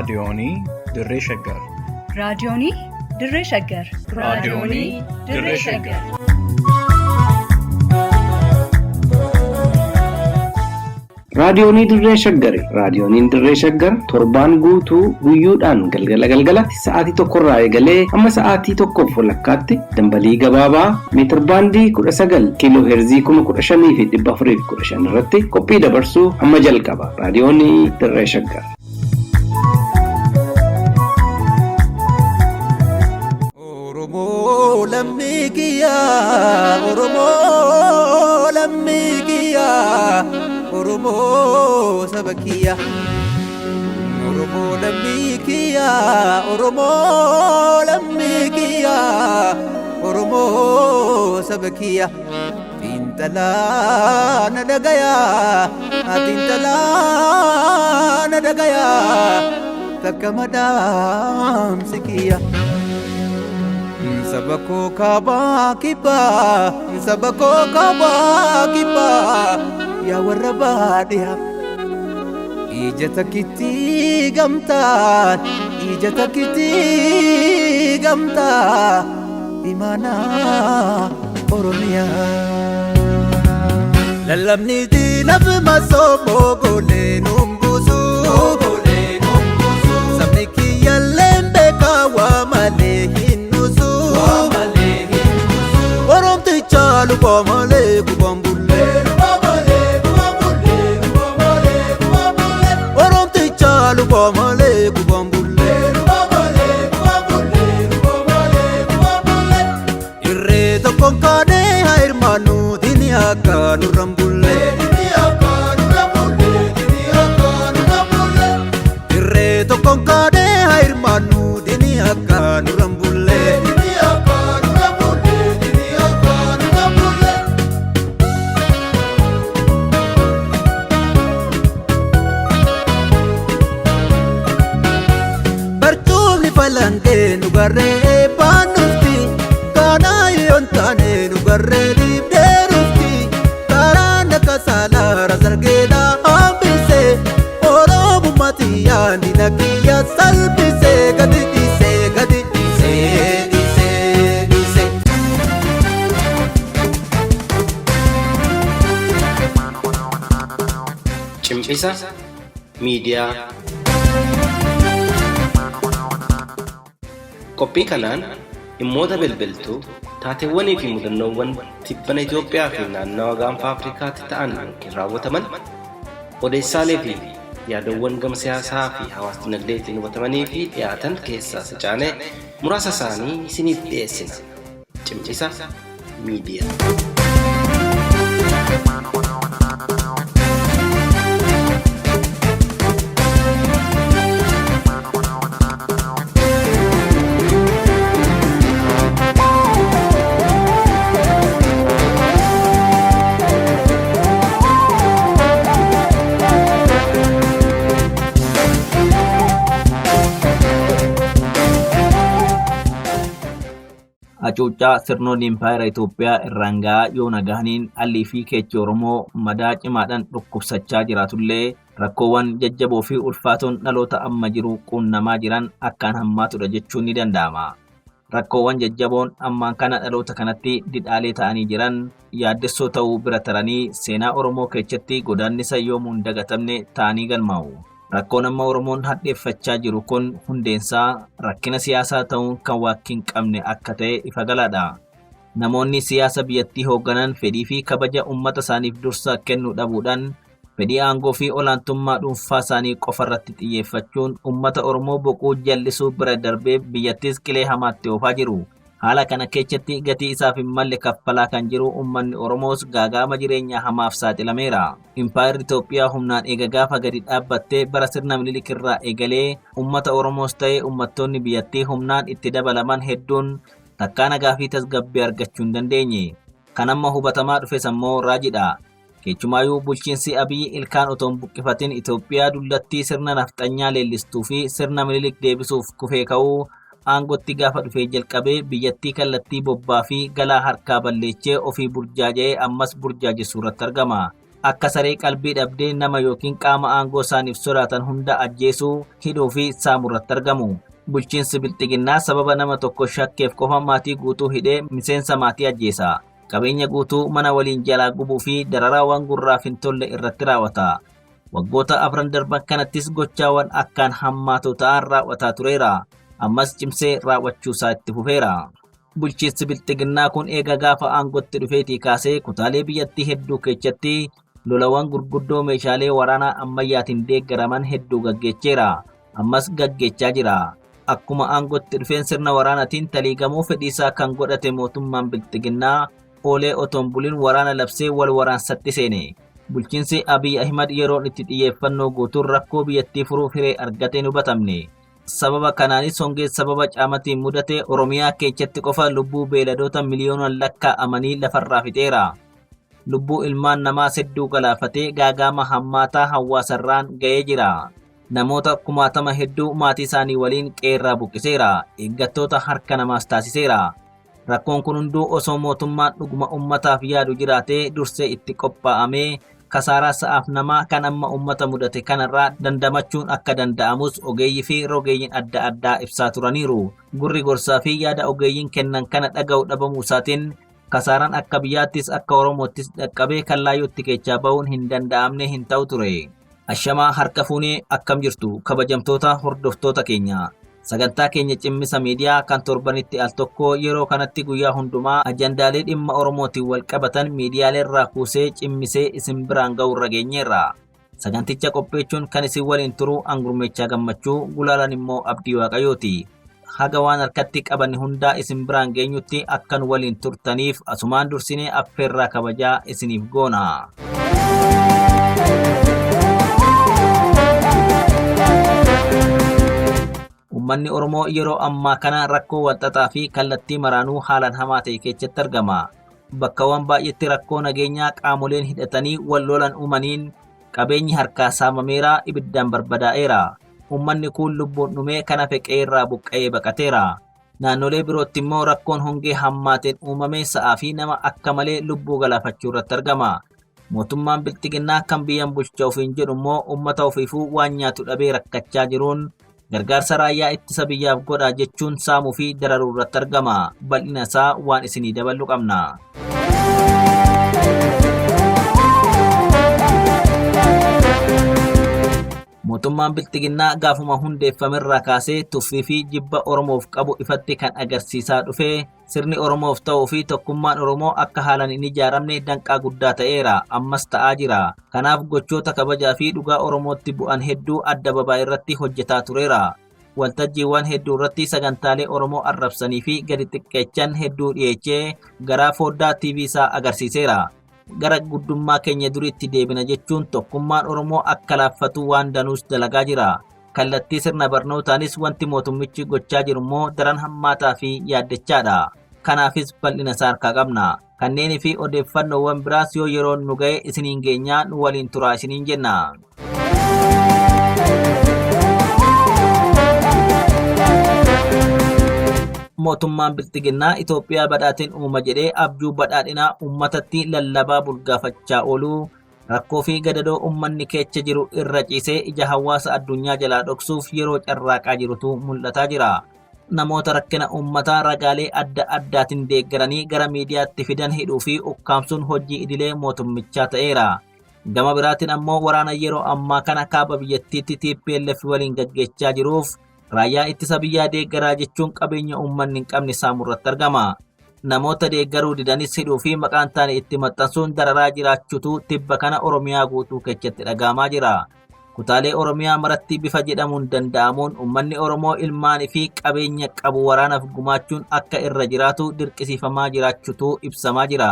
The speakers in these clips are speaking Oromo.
Raadiyoonii Dirree Shaggar. Raadiyoonii Dirree Shaggar. Raadiyoonii Dirree Shaggar. Raadiyoonii Dirree Shaggari. Raadiyooniin Dirree Shaggar torbaan guutuu guyyoodhaan galgala galgalatti sa'aatii tokkorraa eegalee hamma sa'aatii tokkoof walakkaatti dambalii gabaabaa meetirbaandii 19 kiiloo heerzii 15,415 irratti qophii dabarsuu hamma jalqaba. Raadiyoonii Dirree Shaggar. Oromoo lammii kiyyaa, Oromoo lammii kiyyaa, Oromoo saba kiyya. Oromoo lammii kiyyaa, Oromoo lammii kiyyaa, Oromoo saba kiyya. Xiinxalaa na dhagayaa, xiinxalaa na dhagayaa, takka madaamsi kiyya. Saba koo kaabaa kibbaa, saba koo kaabaa kibbaa, yaa warra baadhiyaa. Ija takkitti gamtaan, ija takkitti gamtaa, imaanaa Oromiyaa. Lallabni diinaf masoomoo golee nuun buusu. Sabni kiyyaalleen beekaa waa malee hin nuusu. Oromticha lubaa malee gubaan bullee. Oromticha lubaa malee gubaan bullee. Irree tokkoon kaanee haa hirmaannu diinni akka nurraan bullee. Irree tokkoon kaanee haa hirmaannu diinni akka nurraan bullee. Barcuumni falangee nu garree baanufti kaanaa yoon taane nu garree dhiibdee dhufti karaan akka saalaa rasargeedha hambise oromummaati yaandi nakiyya salphise gadi dhiise gadi dhiise dhiise dhiise. Cimcisa Miidiyaa. Qophii kanaan dhimmoota bilbiltuu, taateewwanii fi mudannoowwan tibbana Itoophiyaa fi naannawa gaanfa Afrikaatti ta'an yookiin raawwataman, odeessaalee fi yaadawwan gama siyaasaa fi hawaas-dinagdeetiin hubatamanii fi dhiyaatan keessaa secaanee muraasa isaanii isiniif dhiyeessina. Cimcisa Miidiyaa. Hacuuccaa sirnoonni Impaayera Itoophiyaa irraan ga'aa yoona gahaniin hallii fi keechi Oromoo madaa cimaadhaan dhukkubsachaa jiraatullee rakkoowwan jajjaboo fi ulfaatoon dhaloota amma jiru quunnamaa jiran akkaan hammaatudha jechuun ni danda'ama. Rakkoowwan jajjaboon ammaan kana dhaloota kanatti didhaalee ta'anii jiran yaaddessoo ta'uu bira taranii seenaa Oromoo keessatti godaannisa yoomuu hin dagatamne ta'anii galmaa'u. Rakkoon amma Oromoon hadheeffachaa jiru kun hundeensaa rakkina siyaasaa ta'uun kan waakkii hin qabne akka ta'e ifa galaadha. Namoonni siyaasa biyyattii hoogganan fedhii fi kabaja uummata isaaniif dursa kennuu dhabuudhaan fedhii aangoo fi olaantummaa dhuunfaa isaanii qofa irratti xiyyeeffachuun uummata Oromoo boquu jal'isuu bira darbee biyyattis qilee hamaatti oofaa jiru. Haala kana keessatti gatii isaaf hin malle kaffalaa kan jiru uummanni Oromoos gaaga'ama jireenyaa hamaaf saaxilameera. Impaayerri Itoophiyaa humnaan eega gaafa gadi dhaabbattee bara sirna Minilik irraa eegalee uummata Oromoos ta'e uummattoonni biyyattii humnaan itti dabalaman hedduun takkaa nagaa fi tasgabbii argachuu hin dandeenye. Kan amma hubatamaa dhufes ammoo raajidha. Kechumaayuu bulchiinsi Abiyyi ilkaan otoo hin buqqifatin Itoophiyaa dullattii sirna nafxanyaa leellistuu fi sirna Minilik deebisuuf kufee ka'uu aangootti gaafa dhufee jalqabee biyyattii kallattii bobbaa fi galaa harkaa balleechee ofii burjaaja'ee ammas burjaajessuu irratti argama. Akka saree qalbii dhabdee nama yookiin qaama aangoo isaaniif sodaatan hunda ajjeesuu, hidhuu fi saamurratti argamu. Bulchiinsi Bilxiginnaa sababa nama tokko shakkeef qofa maatii guutuu hidhee miseensa maatii ajjeesa. Qabeenya guutuu mana waliin jalaa gubuu fi dararaawwan gurraaf hin tolle irratti raawwata. Waggoota afran darban kanattis gochaawwan akkaan hammaatoo ta'an raawwataa tureera. Ammas cimsee raawwachuusaa itti fufeera. Bulchiinsi Bilxiginnaa kun eega gaafa aangootti dhufeetii kaasee kutaalee biyyattii hedduu keessatti lolawwan gurguddoo meeshaalee waraanaa ammayyaatiin deeggaraman hedduu gaggeecheera. Ammas gaggeechaa jira. Akkuma aangootti dhufeen sirna waraanaatiin taliigamuu fedhiisaa kan godhate mootummaan Bilxiginnaa oolee otoo hin bulin waraana labsee wal waraansatti seene. Bulchiinsi Abiy Ahimad yeroon itti xiyyeeffannoo guutuun rakkoo biyyattii furuuf hiree argate hin hubatamne. Sababa kanaanis hongeen sababa caamatiin mudate Oromiyaa keessatti qofa lubbuu beeyladoota miliyoonaan lakkaa'amanii lafarraa fixeera. Lubbuu ilmaan namaas hedduu galaafatee gaagaama hammaataa hawaasarraan ga'ee jira. Namoota kumaatama hedduu maatii isaanii waliin qeerraa buqqiseera. Eeggattoota harka namaas taasiseera. Rakkoon kun hunduu osoo mootummaan dhuguma ummataaf yaadu jiraatee dursee itti qophaa'amee kasaaraa sa'aaf namaa kan amma ummata mudate kanarraa dandamachuun akka danda'amus ogeeyyii fi rogeeyyiin adda addaa ibsaa turaniiru. Gurri gorsaa fi yaada ogeeyyiin kennan kana dhaga'u dhabamuu isaatiin kasaaraan akka biyyaattis akka Oromoottis dhaqqabee kan laayyootti keechaa bahuun hin danda'amne hin ta'u ture. Ashamaa harka fuunee akkam jirtu kabajamtoota hordoftoota keenya. Sagantaa keenya cimmisa miidiyaa kan torbanitti al tokko yeroo kanatti guyyaa hundumaa ajandaalee dhimma Oromootiin wal qabatan miidiyaalee irraa kuusee cimmisee isin biraan ga'u irra geenyeerra. Saganticha qopheechuun kan isin waliin turu Angurmeechaa Gammachuu, gulaalaan immoo Abdii Waaqayyooti. Haga waan harkatti qabanne hundaa isin biraan geenyutti akkan waliin turtaniif asumaan dursinee affeerraa kabajaa isiniif goona. Uummanni Oromoo yeroo ammaa kana rakkoo walxaxaa fi kallattii maraanuu haalaan hamaa ta'e keessatti argama. Bakkawwan baay'eetti rakkoo nageenyaa qaamoleen hidhatanii wal lolan uumaniin qabeenyi harkaa saamameera, ibiddaan barbadaa'eera. Uummanni kun lubbuun dhumee kan hafe qe'eerraa buqqa'ee baqateera. Naannolee birootti immoo rakkoon hongee hammaateen uumame sa'aa fi nama akka malee lubbuu galaafachuu irratti argama. Mootummaan Bilxiginnaa kan biyyan bulcha ofiin jedhu immoo uummata ofiifuu waan nyaatu dhabee rakkachaa jiruun gargaarsa raayyaa ittisa biyyaaf godhaa jechuun saamuu fi dararuu irratti argama. Bal'ina isaa waan isinii daballu qabna. Mootummaan Bilxiginnaa gaafuma hundeeffamerraa kaasee tuffii fi jibba Oromoof qabu ifatti kan agarsiisaa dhufe sirni Oromoof ta'uu fi tokkummaan Oromoo akka haalaan hin ijaaramne danqaa guddaa ta'eera, ammas ta'aa jira. Kanaaf gochoota kabajaa fi dhugaa Oromootti bu'an hedduu adda babaa irratti hojjetaa tureera. Waltajjiiwwan hedduu irratti sagantaalee Oromoo arrabsanii fi gadi xiqqeechan hedduu dhiyeechee garaa foddaa TV isaa agarsiiseera. Gara guddummaa keenya duriitti deebina jechuun tokkummaan Oromoo akka laaffatu waan danuus dalagaa jira. Kallattii sirna barnootaanis wanti mootummichi gochaa jiru immoo daran hammaataa fi yaaddechaadha. Kanaafis bal'ina isaa harkaa qabna. Kanneenii fi odeeffannoowwan biraas yoo yeroon nu ga'e isiniin geenyaa nu waliin turaa isiniin jenna. Mootummaan Bilxiginnaa Itoophiyaa badhaateen uuma jedhee abjuu badhaadhinaa uummatatti lallabaa bulgaafachaa ooluu rakkoo fi gadadoo uummanni keessa jiru irra ciisee ija hawaasa addunyaa jalaa dhoksuuf yeroo carraaqaa jirutu mul'ataa jira. Namoota rakkina uummataa ragaalee adda addaatiin deeggaranii gara miidiyaatti fidan hidhuu fi ukkaamsuun hojii idilee mootummichaa ta'eera. Gama biraatiin ammoo waraana yeroo ammaa kana kaaba biyyattiitti TPLF waliin gaggeechaa jiruuf raayyaa ittisa biyyaa deeggaraa jechuun qabeenya uummanni hin qabne saamurratti argama. Namoota deeggaruu didanis hidhuu fi maqaan taane itti maxxansuun dararaa jiraachuutu tibba kana Oromiyaa guutuu keessatti dhaga'amaa jira. Kutaalee Oromiyaa maratti bifa jedhamuun danda'amuun uummanni Oromoo ilmaanii fi qabeenya qabu waraanaaf gumaachuun akka irra jiraatu dirqisiifamaa jiraachuutu ibsamaa jira.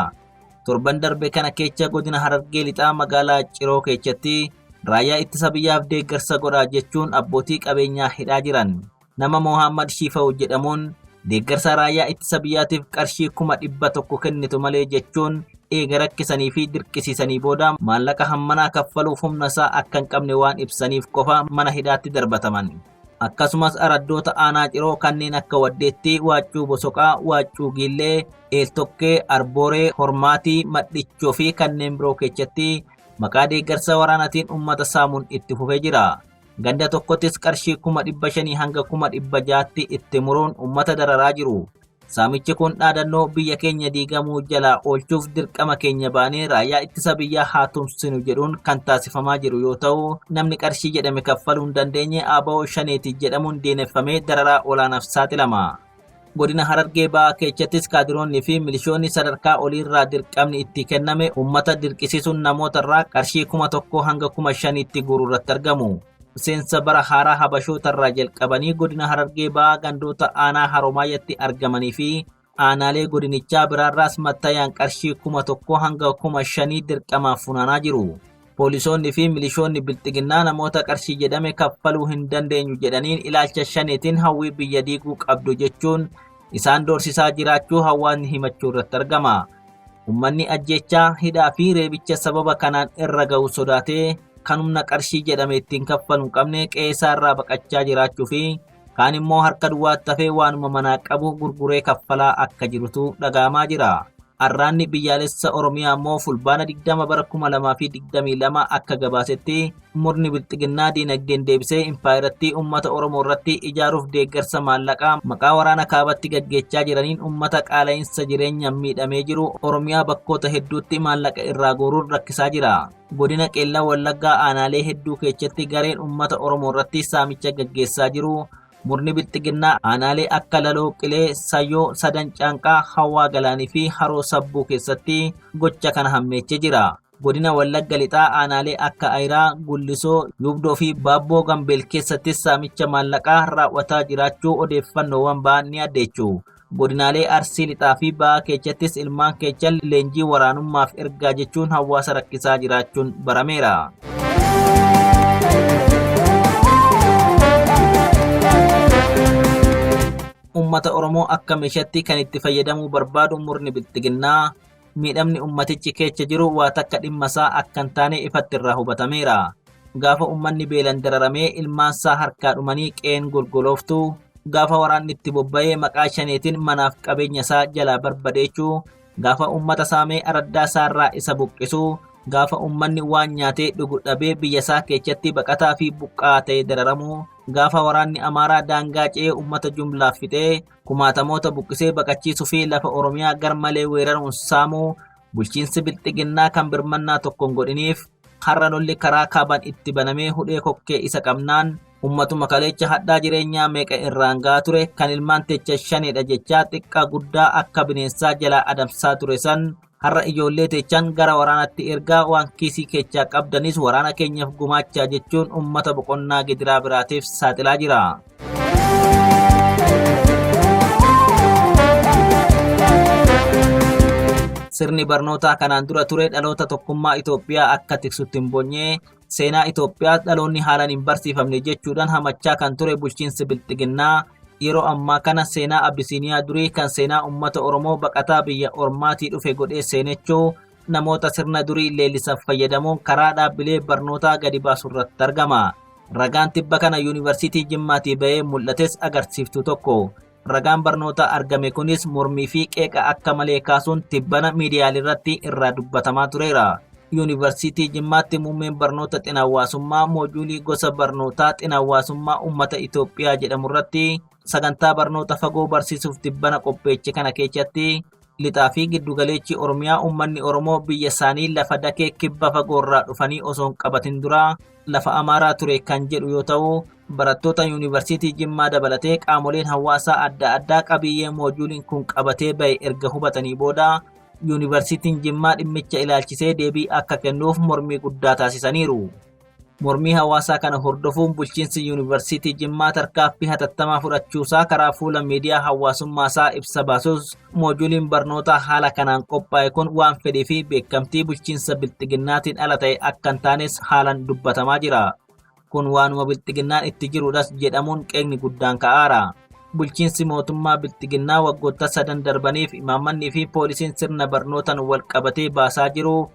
Torban darbe kana keessa godina Harargee Lixaa magaalaa Ciroo keessatti raayyaa ittisa biyyaaf deeggarsa godhaa jechuun abbootii qabeenyaa hidhaa jiran. Nama Mohammad Shifaw jedhamuun deeggarsa raayyaa ittisa biyyaatiif qarshii 100,000 kennitu malee jechuun eega rakkisanii fi dirqisiisanii booda maallaqa hammanaa kaffaluuf humna isaa akka hin qabne waan ibsaniif qofa mana hidhaatti darbataman. Akkasumas araddoota aanaa Ciroo kanneen akka Waddeetti, Waaccuu Bosoqaa, Waaccuu Giillee, Eeltokkee, Arbooree, Hormaatii, Madhichoo fi kanneen biroo keessatti maqaa deeggarsa waraanaatiin uummata saamuun itti fufee jira. Ganda tokkottis qarshii 500,000 hanga 600,000tti itti muruun uummata dararaa jiru. Saamichi kun dhaadannoo biyya keenya diigamuu jalaa oolchuuf dirqama keenya baanee raayyaa ittisa biyyaa haa tumsinu jedhuun kan taasifamaa jiru yoo ta'u, namni qarshii jedhame kaffaluu hin dandeenye ABO shaneeti jedhamuun diineffamee dararaa olaanaaf saaxilama. Godina Harargee Ba'aa keessattis kaadiroonni fi milishoonni sadarkaa oliirraa dirqamni itti kenname uummata dirqisiisuun namootarraa qarshii 1,000 hanga 5,000tti guuruu irratti argamu. Seensa bara haaraa Habashootarraa jalqabanii godina Harargee Ba'aa gandoota aanaa Haroomaayyaatti argamanii fi aanaalee godinichaa biraarraas mattayaan qarshii 1,000 hanga 5,000 dirqamaaf funaanaa jiru. Poolisoonni fi milishoonni bilxiginnaa namoota qarshii jedhame kaffaluu hin dandeenyu jedhaniin ilaalcha shaneetiin hawwii biyya diiguu qabdu jechuun isaan doorsisaa jiraachuu hawaasni himachuu irratti argama. Uummanni ajjechaa, hidhaa fi reebicha sababa kanaan irra ga'u sodaatee kan humna qarshii jedhame ittiin kaffalu hin qabne qe'ee isaarraa baqachaa jiraachuu fi kaan immoo harka duwwaatti hafee waanuma manaa qabu gurguree kaffalaa akka jirutu dhaga'amaa jira. Arraanni biyyaalessa Oromiyaa immoo fulbaana 20 bara 2022 akka gabaasetti murni bilxiginnaa diinagdeen deebisee impaayiratti uummata Oromoo irratti ijaaruuf deeggarsa maallaqaa maqaa waraana kaabatti gaggeechaa jiraniin uummata qaala'insa jireenyaan miidhamee jiru Oromiyaa bakkoota hedduutti maallaqa irraa guuruun rakkisaa jira. Godina Qeellam Wallaggaa aanaalee hedduu keessatti gareen uummata Oromoo irratti saamicha gaggeessaa jiru. Murni bilxiginnaa aanaalee akka Laloo Qilee, Sayyoo, Sadan Caanqaa, Hawaa Galaanii fi Haroo Sabbuu keessatti gocha kana hammeechee jira. Godina Wallagga Lixaa aanaalee akka Ayiraa, Gullisoo, Yubdoo fi Baabboo Gambeel keessattis saamicha maallaqaa raawwataa jiraachuu odeeffannoowwan ba'an ni addeechu. Godinaalee Arsii Lixaa fi Ba'aa keessattis ilmaan keechan leenjii waraanummaaf ergaa jechuun hawaasa rakkisaa jiraachuun barameera. Uummata Oromoo akka meeshaatti kan itti fayyadamuu barbaadu murni bilxiginnaa miidhamni ummatichi keessa jiru waa takka dhimma isaa akka hin taane ifatti irraa hubatameera. Gaafa ummanni beelan dararamee ilmaansaa harkaa dhumanii qe'een golgolooftu, gaafa waraanni itti bobba'ee maqaa shaneetiin manaaf qabeenya isaa jalaa barbadeechuu, gaafa ummata saamee araddaa isaarraa isa buqqisu, gaafa ummanni waan nyaatee dhugu dhabee biyya isaa keessatti baqataa fi buqqaa ta'ee dararamu, gaafa waraanni Amaaraa daangaa ce'ee ummata jumlaaf fixee kumaatamoota buqqisee baqachiisuu fi lafa Oromiyaa garmalee weeraruun saamuu bulchiinsi bilxiginnaa kan birmannaa tokko hin godhiniif har'a lolli karaa kaabaan itti banamee hudhee kokkee isa qabnaan ummatuma kaleecha hadhaa jireenyaa meeqa irraan ga'aa ture kan ilmaan teecha shanidha jechaa xiqqaa guddaa akka bineensaa jalaa adamsaa ture san har'a ijoollee teechan gara waraanatti ergaa waan kiisii keechaa qabdanis waraana keenyaaf gumaachaa jechuun ummata boqonnaa gidiraa biraatiif saaxilaa jira. Sirni barnootaa kanaan dura ture dhaloota tokkummaa Itoophiyaa akka tiksutti hin boonye seenaa Itoophiyaa dhaloonni haalaan hin barsiifamne jechuudhaan hamachaa kan ture bulchiinsi bilxiginnaa yeroo ammaa kana seenaa Abisiiniyaa durii kan seenaa uummata Oromoo baqataa biyya ormaatii dhufe godhee seenechuu namoota sirna durii leellisan fayyadamuun karaa dhaabbilee barnootaa gadi baasu irratti argama. Ragaan tibba kana yuunivarsiitii Jimmaatii ba'ee mul'ates agarsiiftuu tokko. Ragaan barnootaa argame kunis mormii fi qeeqa akka malee kaasuun tibbana miidiyaalee irratti irraa dubbatamaa tureera. Yuunivarsiitii Jimmaatti muummeen barnoota xinhawaasummaa moojuulii gosa barnootaa xinhawaasummaa uummata Itoophiyaa jedhamu irratti sagantaa barnoota fagoo barsiisuuf tibbana qopheeche kana keessatti lixaa fi giddugaleechi Oromiyaa uummanni Oromoo biyya isaanii lafa dakee kibba fagoorraa dhufanii osoo hin qabatin dura lafa Amaaraa ture kan jedhu yoo ta'u, barattoota yuunivarsiitii Jimmaa dabalatee qaamoleen hawaasaa adda addaa qabiyyee moojuuliin kun qabatee ba'e erga hubatanii booda yuunivarsiitiin Jimmaa dhimmicha ilaalchisee deebii akka kennuuf mormii guddaa taasisaniiru. Mormii hawaasaa kana hordofuun bulchiinsi yuunivarsiitii Jimmaa tarkaaffii hatattamaa fudhachuusaa karaa fuula miidiyaa hawaasummaasaa ibsa baasus moojuuliin barnootaa haala kanaan qophaa'e kun waan fedhii fi beekamtii bulchiinsa bilxiginnaatiin ala ta'e akka hin taanes haalaan dubbatamaa jira. Kun waanuma bilxiginnaan itti jirudhas jedhamuun qeeqni guddaan ka'aara. Bulchiinsi mootummaa bilxiginnaa waggoota sadan darbaniif imaammannii fi poolisiin sirna barnootaan wal qabatee baasaa jiru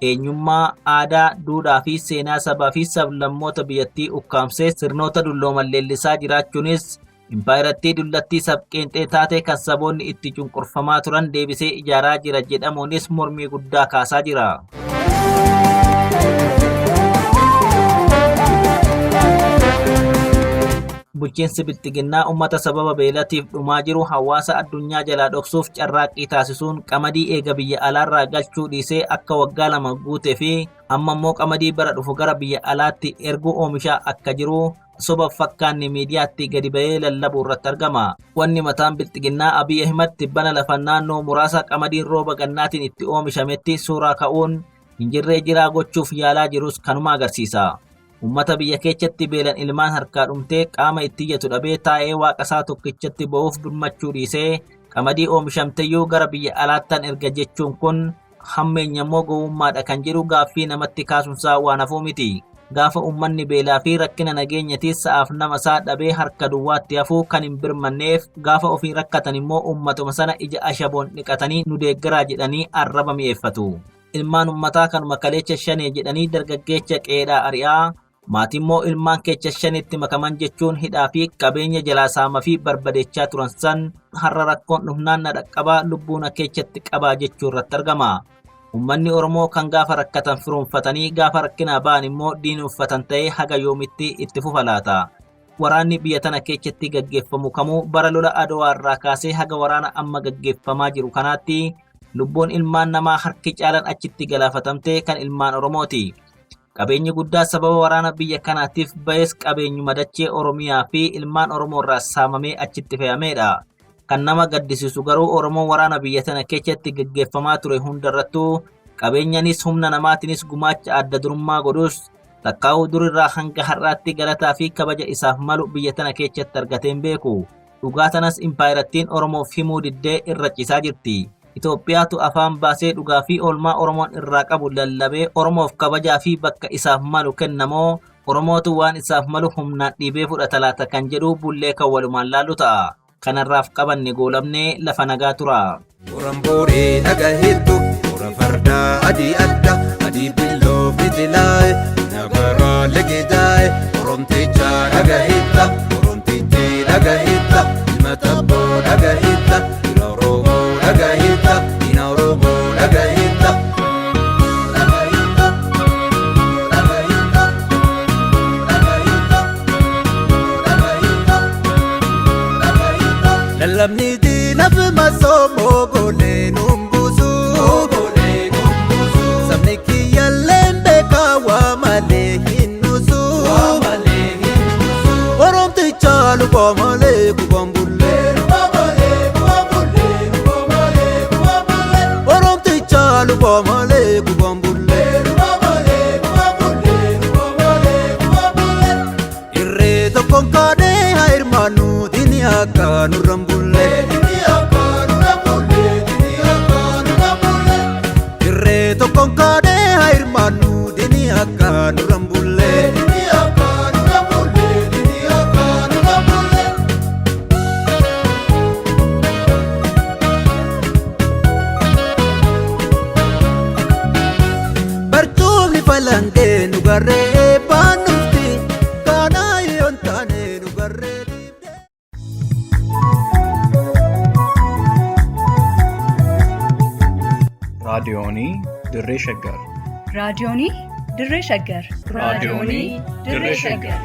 eenyummaa, aadaa, duudhaa fi seenaa sabaa fi sablammoota biyyattii ukkaamsee sirnoota dullooman leellisaa jiraachuunis impaayirattii dullattii sabqeenxee taate kan saboonni itti cunqurfamaa turan deebisee ijaaraa jira jedhamuunis mormii guddaa kaasaa jira. Bulchiinsi Bilxiginnaa uummata sababa beelatiif dhumaa jiru hawaasa addunyaa jalaa dhoksuuf carraaqqii taasisuun qamadii eega biyya alaarraa galchuu dhiisee akka waggaa 2 guutee fi amma immoo qamadii bara dhufu gara biyya alaatti erguu oomishaa akka jiru soba fakkaanni miidiyaatti gadi ba'ee lallabuu irratti argama. Wanni mataan Bilxiginnaa Abiy Ahimad tibbana lafa naannoo muraasa qamadiin rooba gannaatiin itti oomishametti suuraa ka'uun hinjirree jiraa gochuuf yaalaa jirus kanuma agarsiisa. Uummata biyya keessatti beelan ilmaan harkaa dhumtee qaama itti iyyatu dhabee taa'ee waaqasaa tokkichatti ba'uuf birmachuu dhiisee qamadii oomishamteyyuu gara biyya alaattan erga jechuun kun hammeenya immoo gowwummaadha kan jedhu gaaffii namatti kaasuunsaa waan hafuu miti. Gaafa uummanni beelaa fi rakkina nageenyatiis sa'aaf nama isaa dhabee harka duwwaatti hafuu kan hin birmanneef gaafa ofii rakkatan immoo uummatuma sana ija ashaboon dhiqatanii nu deeggaraa jedhanii arraba mi'eeffatu. Ilmaan uummataa kanuma kaleecha shanee jedhanii dargaggeecha qeedhaa ari'aa maatii immoo ilmaan keecha shanitti makaman jechuun hidhaa fi qabeenya jalaa saama fi barbadeechaa turan san har'a rakkoon dhufnaan na dhaqqabaa lubbuun keechatti qabaa jechuu irratti argama. Uummanni Oromoo kan gaafa rakkatan firoonfatanii gaafa rakkinaa ba'an immoo diinuuffatan ta'ee haga yoomitti itti fufa laata. Waraanni biyya tana keessatti gaggeeffamu kamuu bara lola Adowaa irraa kaasee haga waraana amma gaggeeffamaa jiru kanaatti lubbuun ilmaan namaa harki caalan achitti galaafatamte kan ilmaan Oromooti. Qabeenyi guddaa sababa waraana biyya kanaatiif ba'es qabeenyuma dachee Oromiyaa fi ilmaan Oromoo irraa saamamee achitti fe'ameedha. Kan nama gaddisiisu garuu Oromoon waraana biyya tana keessatti gaggeeffamaa ture hundarrattuu qabeenyanis humna namaatiinis gumaacha adda durummaa godhus takkaa'uu durirraa hanga har'aatti galataa fi kabaja isaaf malu biyya tana keessatti argatee hin beeku. Dhugaa tanas impaayirattiin Oromoof himuu diddee irra ciisaa jirti. Itoophiyaatu afaan baasee dhugaa fi oolmaa Oromoon irraa qabu lallabee Oromoof kabajaa fi bakka isaaf malu kennamoo Oromootu waan isaaf malu humnaan dhiibee fudhata laata kan jedhu bullee kan walumaan laallu ta'a. Kanarraaf qabanne goolabnee lafa nagaa tura. Boran booree dhaga hedduu boora fardaa adii adda adii billoo fitilaa'e nagaraa legedaa'e oromtichaa dhaga hitta oromtichi dhaga hitta ilma tabboo dhaga hitta dhiira Oromoo dhaga hitta diina Oromoo dhaga hitta. Dhaga hitta dhaga hitta dhaga hitta dhaga hitta dhaga hitta. Lallabni diinaaf masoomoo golee nuun buusu. Sabni kiyyaalleen beekaa waa malee hin nuusu. Oromticha luboo malee kubaan bullee. Oromticha luboo malee kubaan bullee. Irree tokkoon kaadhee haa hirmaannu diinni akka nurra hin bulle. Irree tokkoon kaadhee haa hirmaannu diinni akka nurra hin bulle. Barcumni falangee nu garree baanufti kaanaa yoon taane nu garree dhiibde. Raadiyoonii Dirree Shaggar. Raadiyoonii Dirree Shaggar. Raadiyoonii Dirree Shaggar.